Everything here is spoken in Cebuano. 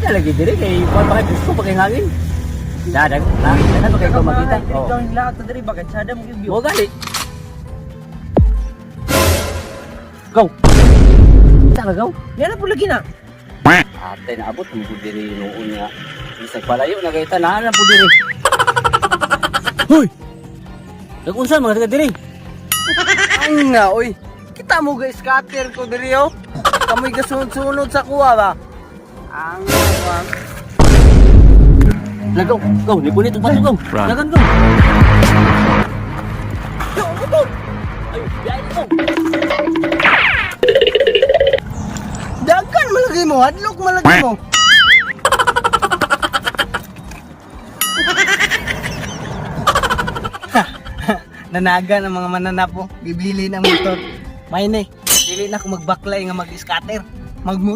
na lagi diri kay kuan pa kay gusto pa kay hangin. Dadag, na, na ba kay ko makita? Oh. Oh. Ikaw yung lahat na diri bakit sada mo gyud. Mo gali. Go. Sa ka go. Yan na po lagi na. Ate naabot mo ko diri noon nga. Bisag palayo na kay tanan na po diri. Hoy. Nag-unsa mga taga diri? Ang nga oy. Kita mo ga scatter ko diri oh. Kamoy gasunod-sunod sa kuha ba. Ang nga. Lagaw, go, ni punit bato go. Run. Lagan go. Go, go, go. Ay, biyahe ko. Dagkan malagi mo, hadlok malagi mo. Nanaga ng mga mananapo, bibili ng motor. May ni, dili na ako magbaklay nga mag-scatter. Magmotor.